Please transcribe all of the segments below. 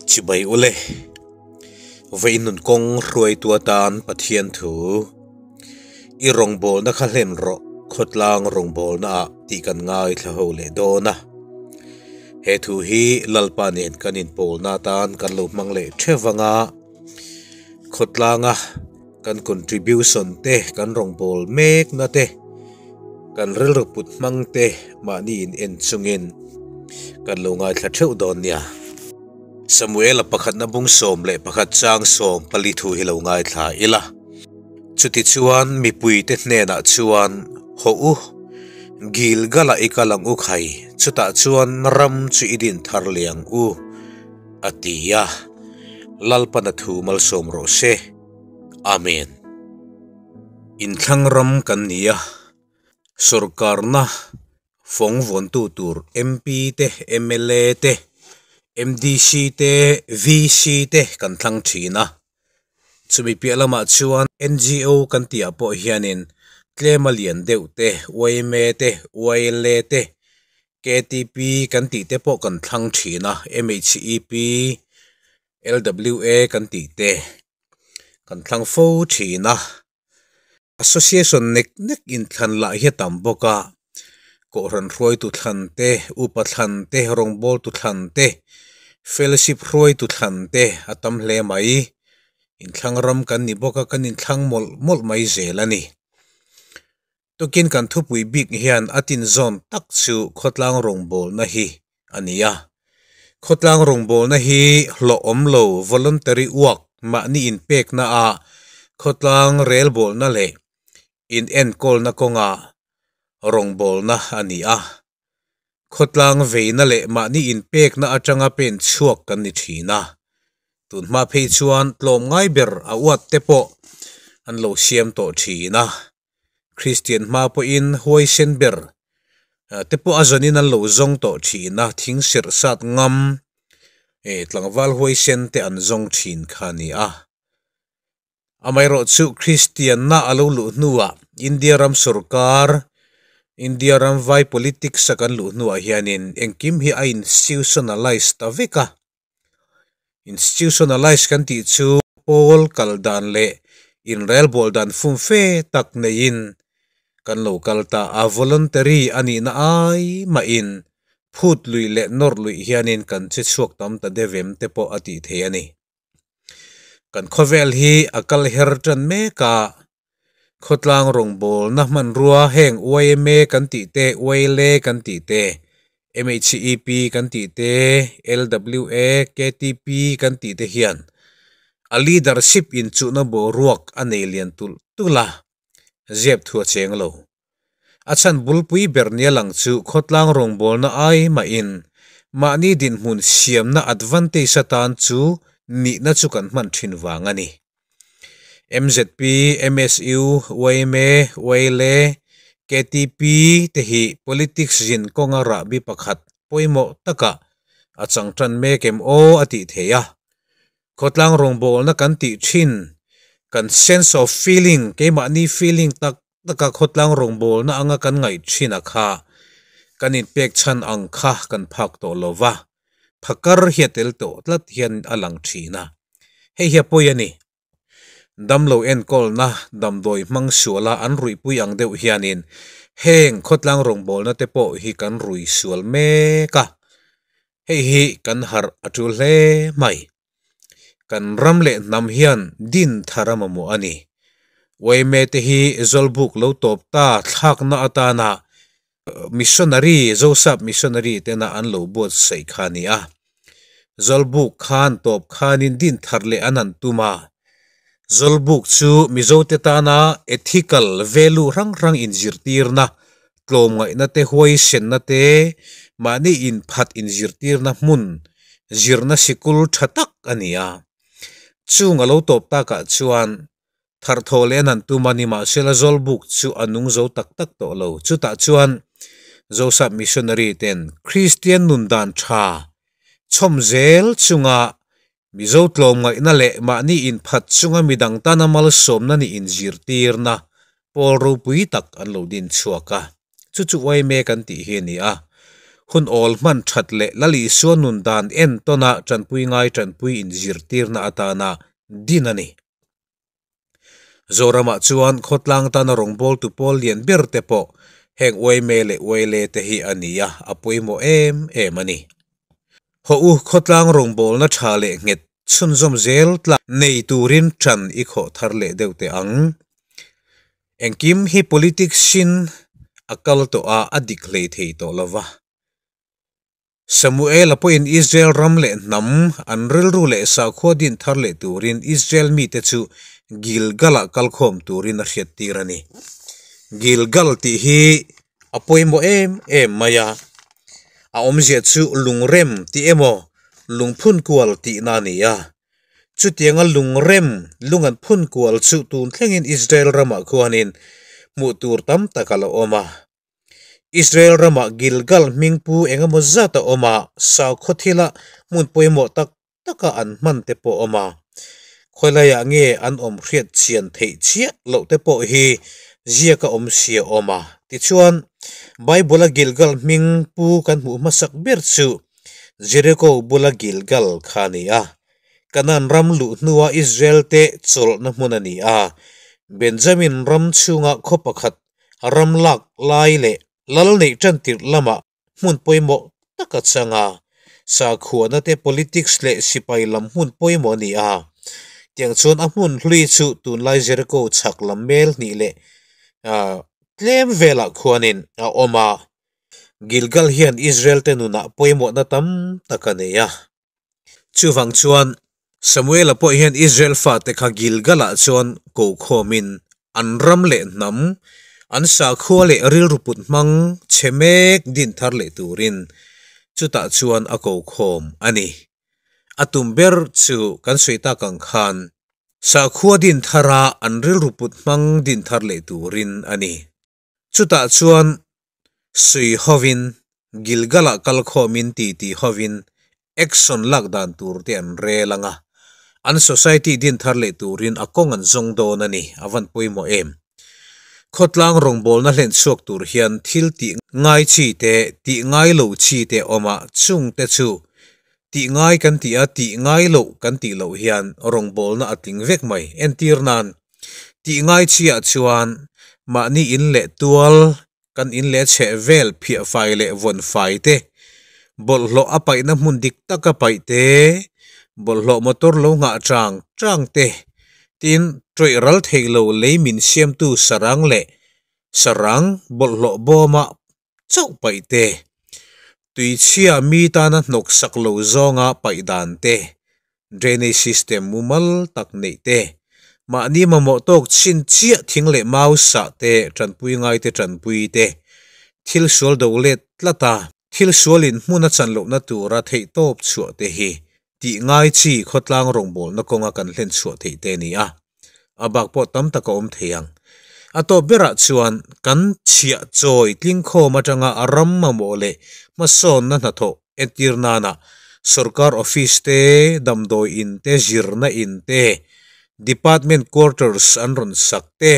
Chibai ule. Vawiin nun kawng hruaitu atan Pathian thu i rawngbawlna kha hlen rawh khawtlang rawngbawlna ah tih kan ngaithla ho leh dawn a. He thu hi Lalpa nen kan inpawlna atan kan lo hmang leh theuh anga khawtlanga kan contribution te kan rawngbâwl mêkna te kan rilru put hmang te mahni in en chungin kan lo ngaithla theuh dawn nia. Samuela pakhatna bung 11 chang 14 thu hi lo ngaithla ila. Chutichuan mipuite hnenah chuan, Hawh u, Gilgal-ah i kal ang u khai, chutah chuan ram chu i din thar leh ang u, a ti a. Lalpana thu malsawm rawh se. Amen. Inthlang ram kan ni a, sorkarna fawng vawntu tur MP te, mla te, MDC te, VC te kan thlang thin a. Chumi piah lamah chuan NGO kan tihah pawh hianin tlema lian deuh te, yma te, YLA te, KTP kan tih te pawh kan thlang thin a, MHEP, LWA kan tih te kan thlang fo thin a. Association nek nek inthlan lah hi a tam bawk a, Kohhran hruaitu thlan te, upa thlan te, rawngbawltu thlan te, fellowship hruaitu thlan te a tam hle mai. Inthlang ram kan ni bawk a, kan inthlang mawlh mawlh mai zel a ni. Tukin kan thupui bik hian a tinzawn tak chu khawtlang rawngbawlna hi a ni a. Khawtlang rawngbawlna hi hlawh awm lo, voluntary work, mahni inpekna a khawtlang relbawlna leh inenkawlna kawnga rawngbawlna a ni a. Khawtlang veina leh mahni inpekna atanga pen chhuak kan ni thin a. Tunhma phei chuan tlawmngai ber a uat te pawh an lo siam tawh thin a. Kristian hma pawhin huaisen ber te pawh a zawnin an lo zawng tawh thin a, thing serh sat ngam tlangval huaisen te an zawng thin kha a ni a. Amaherawhchu Kristianna a lo luh hnuah India ram sorkar, India ram vai politics a kan luh hnuah hianin engkim hi a institutionalize ta vek a. Institutionalize kan tih chu pawl kal dan leh inrelbawl dan fumfe tak neiin kan lo kal ta a, voluntary a nihna ai mahin phut luih leh nawr luih hianin kan che chhuak tam ta deuh em te pawh a tih thei a ni. Kan khawvel hi a kal her tan mek a, khawtlang rawngbawlna hmanrua heng yma kan tih te, YLA kan tih te, MHEP kan tih te, LWA, KTP kan tih te hian a leadership inchuhna boruak a nei lian tulh tulh a, ziap thu a cheng lo. A chhan bulpui ber nia lang chu khawtlang rawngbawlna ai mahin mahni dinhmun siamna advantage atan chu nihna chu kan hman thin vang a ni. MZP, MSU, yma, YLA, KTP te hi politics zin kawnga rahbi pakhat pawimawh takah a chang tan mek em aw a tih theih a. Khawtlang rawngbawlna kan tih thin kan sense of feeling, keimahni feeling tak taka khawtlang rawngbawlna anga kan ngaih thin a kha kan inpek chhan ang kha kan phak tawh lo va, phakar hi a tel tawh tlat hian a lang thin a, hei hi a pawi a ni. Damlo enkawlna damdawi hmang suala an ruihpui ang deuh hianin heng khawtlang rawngbawlna te pawh hi kan rui sual mek a, hei hi kan harh a tul hle mai. Kan ram leh hnam hian din thar a mamawh a ni. Yma te hi Zawlbuk lo tawp ta thlakna atana missionary, Zosap missionary tena an lo buatsaih kha a ni a. Zawlbuk khan tawp khanin din thar leh an han tum a. Zawlbuk chu Mizote tana ethical value hrang hrang inzirtirna, tlawmngaihna te, huaisenna te, mahni inphat inzirtirna hmun, zirna sikul tha tak a ni a. Chung a lo tawp takah chuan tharthawh leh an han tum a, nimahsela Zawlbuk chu a nung zo tak tak tawh lo. Chutah chuan Zosap Missionary ten Kristian nun dan tha chhawm zel chunga Mizo tlawmngaihna leh mahni inphat chunga midang tana malsawmna nih inzirtirna pawl ropui tak an lo din chhuak a, chu chu yma kan tih hi a ni a. Hun awl hman that leh Lal Isua nun dan entawna tanpui ngai tanpui inzirtirna atana din a ni. Zoramah chuan khawtlang tana rawngbawltu pawl lian ber te pawh heng uaime leh uaile te hi a ni a, a pawimawh em em a ni. Haw u, khawtlang rawngbawlna tha leh nghet chhunzawm zel tlak nei turin tan i khawh thar leh deuh teh ang. Engkim hi politics in a kal tawh a, a dik hlei thei tawh lo va. Samuela pawhin Israel ram leh hnam an rilru leh sakhua din thar leh turin Israel mite chu Gilgal-ah kalkhawm turin a hriattir a ni. Gilgal tih hi a pawimawh em em mai a, a awmzia chu lungrem tih emaw lungphun kual tihna a ni a. Chutianga lungrem, lung an phun kual chu tun thlengin Israel ramah khuanin hmuh tur tam tak a la awm a. Israel ramah Gilgal hmingpu eng emaw zat a awm a, sakhaw thila hmun pawimawh tak taka an hman te pawh a awm a. Khawilaiah nge an awm hriat chian theih chiah loh te pawh hi ziak a awm si a awm a. Tichuan, Bible-a Gilgal hmingpu kan hmuh hmasak ber chu Jericho bula Gilgal kha a ni a. Kanaan ram luh hnua Israel te chawlhna hmun a ni a. Benjamin ram chhunga khaw pakhat Ram lak lai leh lal neih tan tirh lamah hmun pawimawh tak a chang a, sakhuana te politics leh sipai lam hmun pawimawh a ni a. Tiang chuan a hmun hlui chu tunlai Jericho chhak lam mel hnih leh tlem velah khuanin a awm a. Gilgal hian Israel te nunah pawimawhna tam tak a nei a. Chuvang chuan Samuela pawh hian Israel fate kha Gilgal-ah chuan ko khawmin an ram leh hnam, an sakhua leh rilru put hmang chhe mek din thar leh turin chutah chuan a ko khawm a ni. A tum ber chu kan sawi tak ang khan sakhua din thara an rilru put hmang din thar leh turin a ni. Chutah chuan Sui hovin Gilgal-ah kal khawmin titi hovin action lak dan tur te an rel ang a, an society din thar leh turin a kawng an zawng dawn a ni, a van pawimawh em? Khawtlang rawngbawlna hlen chhuak tur hian thil tih ngai chi te, tih ngai lo chi te awm a, chung te chu tih ngai kan tih a, tih ngai loh kan tih loh hian rawngbawlna a tling vek mai. Entir nan, Tih ngai chiah chuan mahni in leh tual kan in leh chheh vel phiah fai leh vawn fai te, bawlhhlawh a paihna hmun dik taka paih te, bawlhhlawh motor lo nghah chang chang te, tin tawih ral theih lo lei min siamtu sarang leh sarang bawlhhlawh bawma chauh paih te, tuichhia mi tana hnawk sak lo zawnga paih dan te, drainage system mumal tak neih te, mahni mamawh tawk chin chiah thing leh mau sah te, tanpui ngai te tanpui te, thil sual do let tlat a, thil sualin hmun a chan lohna tura theihtawp chhuah te hi tih ngai chi khawtlang rawngbawlna kawnga kan hlen chhuah theih te a ni a, a bak pawh tam tak a awm thei ang. A tawp berah chuan kan chhiah chawi tlingkhawm atanga a ram mamawh leh hmasawnna hnathawh entir nana sorkar office te, damdawi in te, zirna in te, department quarters an rawn sak te,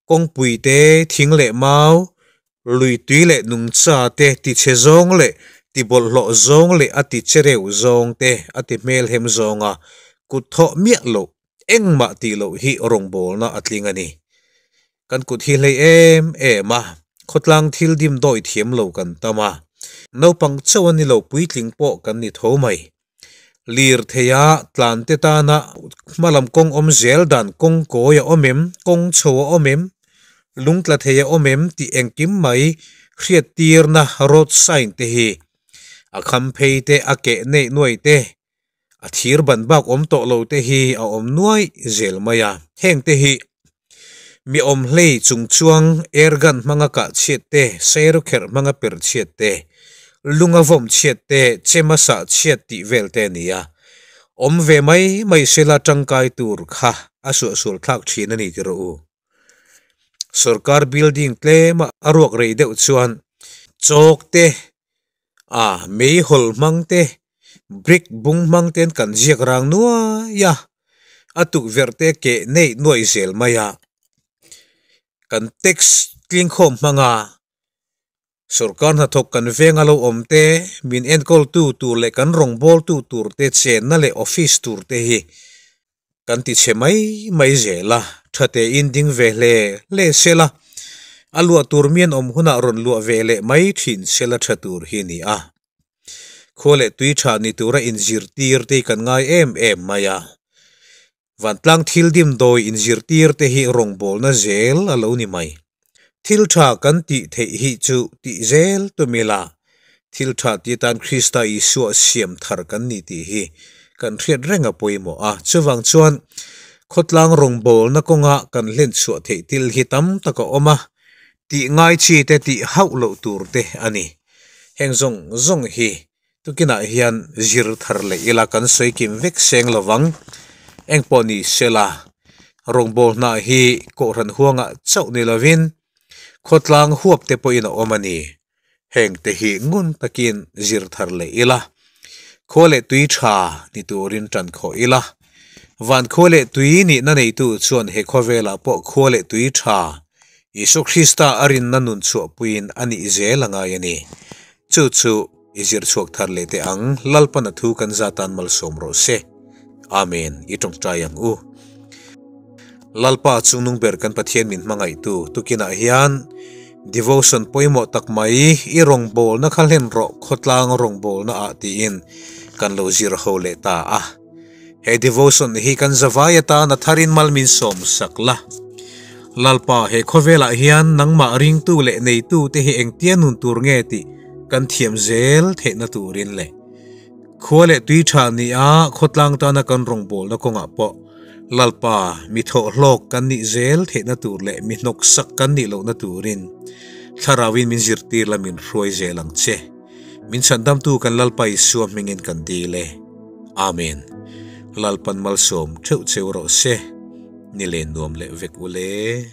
kawngpui te, thing leh mau, Lui tui leh nungcha te ti chhe zawng leh ti bawlhhlawh zawng leh a ti chereu zawng te a ti hmelhem zawnga kut thawh miah loh engmah tih loh hi rawngbawlna a tling a ni. Kan kut hi hlei em em a, khawtlang thil dim dawi thiam lo kan tam a, naupang chauh a ni lo puitling pawh kan ni tho mai. Lirtheia tlan te tana hmalam kawng awm zel dan kawng kawi a awm em, kawng chho a awm em, lung tla thei a awm em tih engkim mai hriattirna road sign te hi a kham phei te, a keh neih nuai te, a thir ban bak awm tawh lo te hi a awm nuai zel mai a. Heng te hi mi awm hlei chung chuang air gun hmanga kah chhiat te, sairawkherh hmanga per chhiat te, lunga vawm chhiat te, chema sah chhiat tih vel te a ni a. Awm ve mai mai sela tangkai tur kha a suahsual thlak thin a ni ti rawh u. Sorkar building tlema a ruak rei deuh chuan chawk te, a meihawl hmang te, brick bung hmang ten kan ziak rang nuai a, a tukverh te keh neih nuaih zel mai a, kan tax tlingkhawm hmanga. Sorkar hnathawk kan venga lo awm te, min enkawltu tur leh kan rawngbawltu tur te chenna leh office tur te hi kan ti chhe mai mai zel a, tha tein ding ve hle hle sela, a luah tur mian awm hunah rawn luah ve leh mai thin sela tha tur hi ni a. Khua leh tui tha ni tura inzirtir te hi kan ngai em em mai a. Vantlang thil dimdawi inzirtir te hi rawngbawlna zel a lo ni mai. Thil tha kan tih theih hi chu tih zel tum ila, thil tha ti atan Krista Isua siam thar kan ni tih hi kan hriat reng a pawimawh a. Chuvang chuan khawtlang rawngbawlna kawnga kan hlen chhuah theih thil hi tam tak a awm a, tih ngai chi te tih hauh loh tur te a ni. Heng zawng zawng hi Tukinah hian zir thar leh ila kan sawi kim vek seng lovang. Engpawh ni sela, rawngbâwl hnah hi Kohhran huangah chauh ni lovin khawtlang huap te pawhin a awm a ni. Heng te hi ngun takin zir thar leh ila, khua leh tui tha ni turin tan khawh ila. Van khua leh tui nihna neitu chuan he khawvelah pawh khua leh tui tha Isua Krista a rinna nun chhuahpuiin a nih zel a ngai a ni. Chu chu i zir chhuak thar leh teh ang, Lalpan a thu kan zatan malsawm rawh se. Amen, i tawngtai ang u. Lalpa chungnung ber kan Pathian min hmangaihtu tukinah hian devotion pawimawh tak mai i rawngbawlna kha hlen rawh khawtlang rawngbawlna ah tiin kan lo zir ho leh ta a. He devotion hi kan zavai atan a tharin mal min sawm sak la. Lalpa he khawvelah hian nangmah ringtu leh neitu te hi engtia nun tur nge tih kan thiam zel theihna turin leh khua leh tui tha ni a khawtlang tana kan rawngbawlna kawngah pawh Lalpa mi thawhhlawk kan nih zel theihna tur leh mi hnawksak kan nih lohna turin Thlarauin min zirtir la min hruai zel ang che. Min chhandamtu kan Lalpa Isua hmingin kan dil e. Amen. Lalpan malsawm theuh cheu rawh se. Ni len nuam leh vek ule.